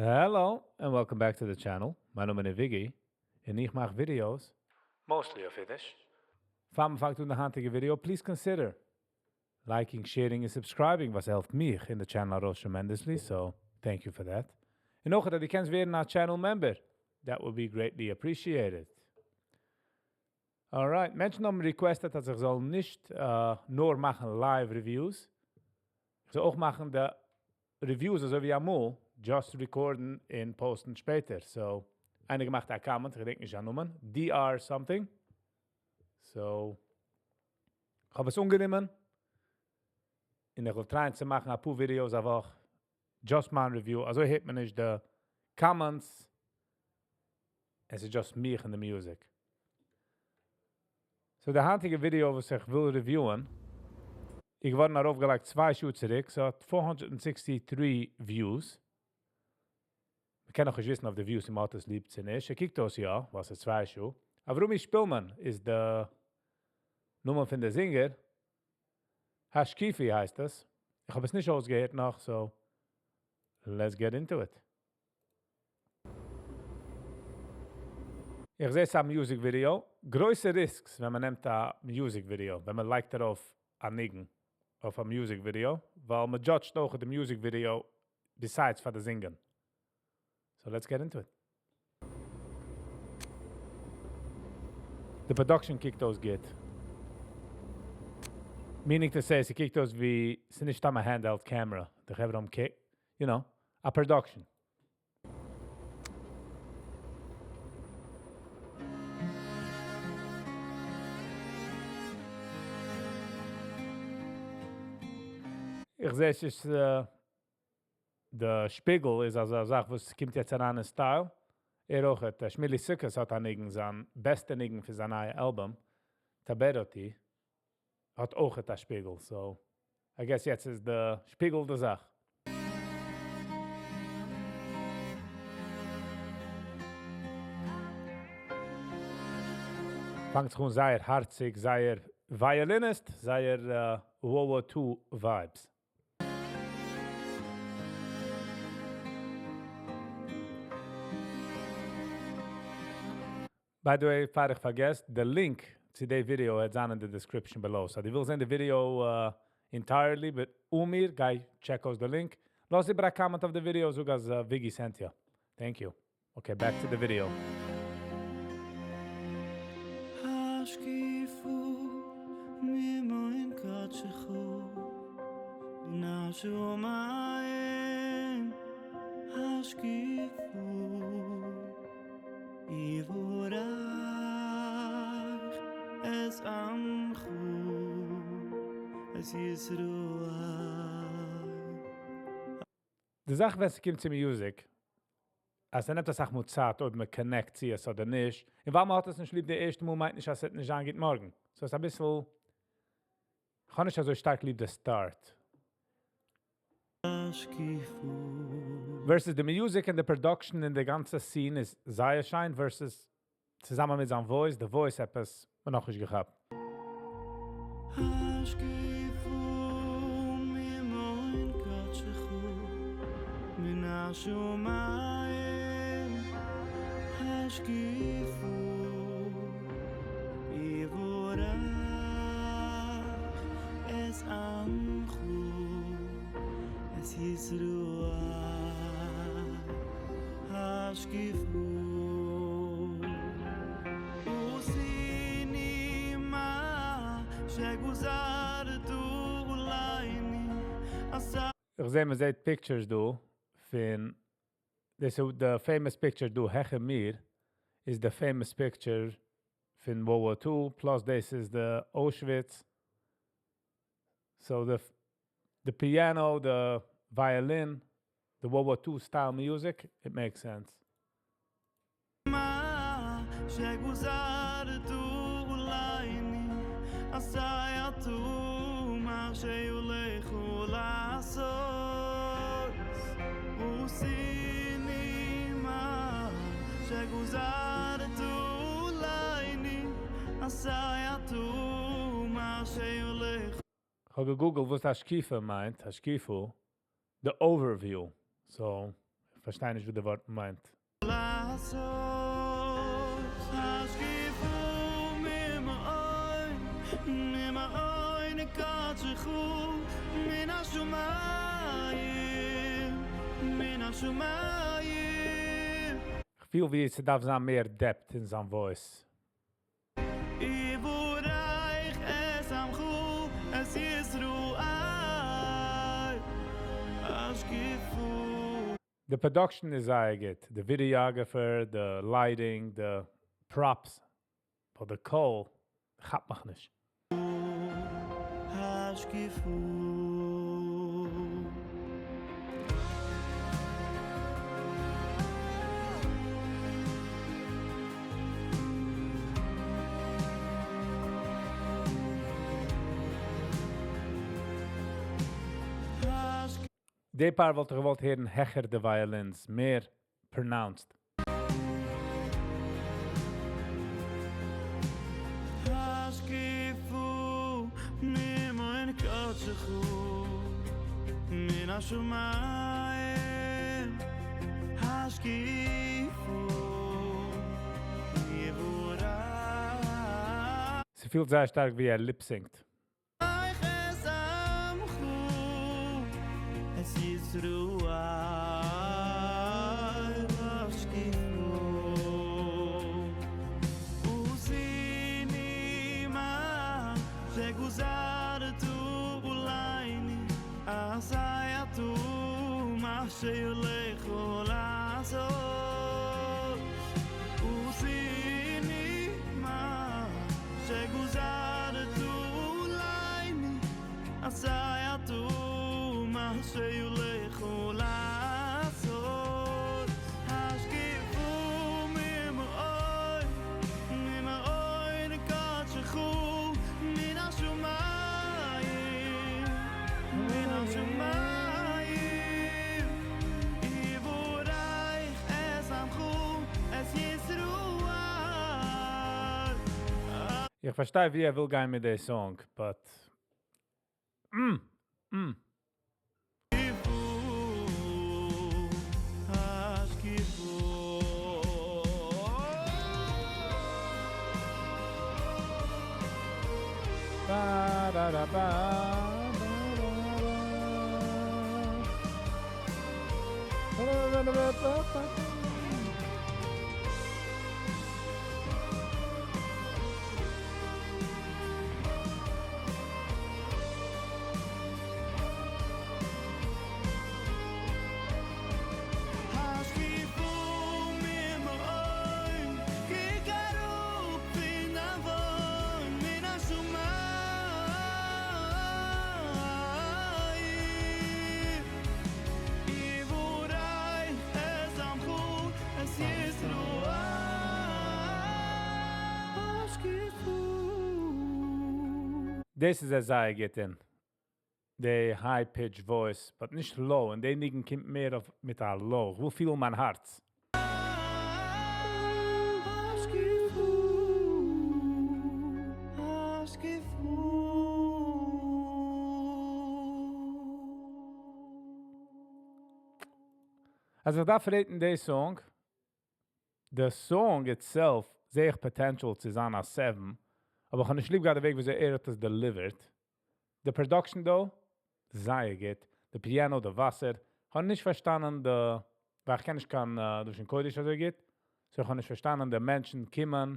Hello and welcome back to the channel, מיין נאמען איז וויגי און איך מאך videos mostly אויף אידיש. פאר מען פאנגט אן די היינטיגע video, please consider liking, sharing און subscribing וואס העלפט מיך און די channel ארויס tremendously, so thank you for that. און אויך אז דו קענסט ווערן א channel member, that would be greatly appreciated. Alright, מענטשן האבן requested אז איך זאל נישט נאר מאכן live reviews, איך זאל אויך מאכן די reviews אזוי ווי אמאל, just record ן און post ן שפעטער, so איינער געמאכט א comment, איך געדענק נישט זיין נאמען, DR something, so איך האב עס אנגענומען, און איך וועל try ען צו מאכן אפאר videos א וואך, just מיין review, אזוי הערט מען נישט די comments, עס איז just מיך און די music. So די היינטיגע ווידיאו וואס איך וויל review ען, איז געווארן ארויפגעלייגט 2 שעה צוריק, ס'האט 463 views. מ'קען נאכנישט וויסן אויף די views צו מ'האט עס ליב צו נישט, ער קוקט אויס יא, ווייל ס'איז 2 שעה. אברומי שפילמאן איז די נאמען פון די singer. השקיפי הייסט עס. איך האב עס נישט אויסגעהערט נאך, so let's get into it. איך זעה ס'איז א music video. גרויסע risks ווען מען נעמט א music video, ווען מען לייגט ארויף א ניגון אויף א music video, ווייל מען judge ט אויך די music video besides פאר די זינגען. So let's get into it. די production קוקט אויס גוט. Meaning to say, ס'קוקט אויס ווי ס'איז נישט סתם א handheld camera. די חברה האבן you know, א production. איך זעה עס איז די שפיגל איז אזא זאך וואס קומט יעצט אריין אין style. ער אויך האט, שמילי סוכות האט א ניגון, זיין בעסטע ניגון פון זיין נייע album, תבערתי, האט אויך א שפיגל, so I guess יעצט איז די שפיגל די זאך. פאנגט זיך אן זייער הארציג, זייער violinist, זייער World War Two vibes. By the way, פאר איך פארגעס, די link צו די ווידיאו וועט זיין אין די description below. So דו ווילסט זען די ווידיאו entirely, but אן מיר, גיי check אויס די link. לאז איבער א comment אויף די ווידיאו, זאג אז וויגי sent you. Thank you. Okay, back to the video. השקיפו ממעון קדשך מן השמים השקיפו יבורך את עמך את ישראל. די זאך ווען ס'קומט צו music, אז ס'נעמט אסאך מאל צייט אויב מען connect צו עס אדער נישט, און ווייל מען האט עס נישט ליב די ערשטע מאל מיינט נישט אז ס'וועט נישט זיין גוט מארגן. So ס'איז אביסל, כ'האב נישט אזוי שטארק ליב די start. Versus די music און די production און די גאנצע scene איז זייער שיין versus צוזאמען מיט זיין voice, די voice עפעס מיר נאכנישט געכאפט. השקיפו ממעון קדשך מן השמים השקיפו יבורך את עמך את ישראל השקיפו עשיני מה שגוזרתו עליני עשה איך זעה מען זעט pictures דא פון דאס איז די famous picture דא העכער מיר איז די famous picture פון World War Two, plus דאס איז די Auschwitz. So די piano, די violin, די World War Two style music, it makes sense. מה שגוזרתו עליני עשייתו מה שיולכו לעשות עשיני מה שגוזרתו עליני עשייתו מה שיולכו. כ'האב גע google ט וואס השקיפה מיינט, השקיפו, the overview. So, איך פארשטיי נישט וואס די ווארט מיינט. לעשות השקיפו ממעון ממעון קדשך מן השמים מן השמים. איך פיל ווי עס דארף זיין מער depth אין זיין voice. יברך את עמך את ישראל השקיפו. The production איז זייער גוט. The videographer, the lighting, the props. But the קול כאפט מיך נישט. השקיפו. די part וואלט איך געוואלט הערן העכער די violins, מער pronounced. השקיפו ממעון קדשך מן השמים השקיפו יבורך. ס'פילט זייער שטארק ווי ער lip-synced. את עמך את ישראל השקיפו עשיני מה שגוזרת עלינו עשה אתה מה שהולך לעשות עשיני מה שגוזרת עלינו עשה אתה מה שהולך לעשות השקיפו ממעון ממעון קדשך מן השמים מן השמים יבורך את עמך את ישראל. איך פארשטיי ווי ער וויל גיין מיט די song, but השקיפו. Ba, da, da, ba, ba, da, da. Ba, da, da, ba, ba, ba. השקיפו ממעון כי קרוב פן אבון מן השמים יבורך את עמך את ישראל השקיפו. דאס איז ער זייער גוט אין. די high pitch voice, but נישט low, און די ניגון קומט מער אויף מיט א low. איך וויל פילן מיין הארץ. השקיפו השקיפו. אז איך דארף rate ן די song, the song itself זעה איך potential צו זיין א 7, אבער איך האב נישט ליב געהאט די וועג ווי ער האט עס delivered. The production though, זייער גוט. The piano, די וואסער. איך האב נישט פארשטאנען די, ווייל איך קען נישט קיין לשון קודש אזוי גוט. So איך האב נישט פארשטאנען די מענטשן קומען,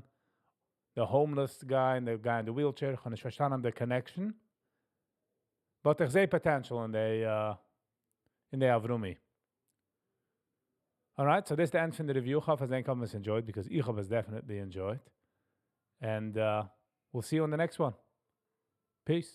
the homeless guy and the guy in the wheelchair. איך האב נישט פארשטאנען the connection. But איך זעה potential אין די Avrumi. Alright, so this is the end פון די review. איך האף אז ענק האבן עס enjoyed, because איך האב עס definitely enjoyed. And we'll see you on the next one. Peace.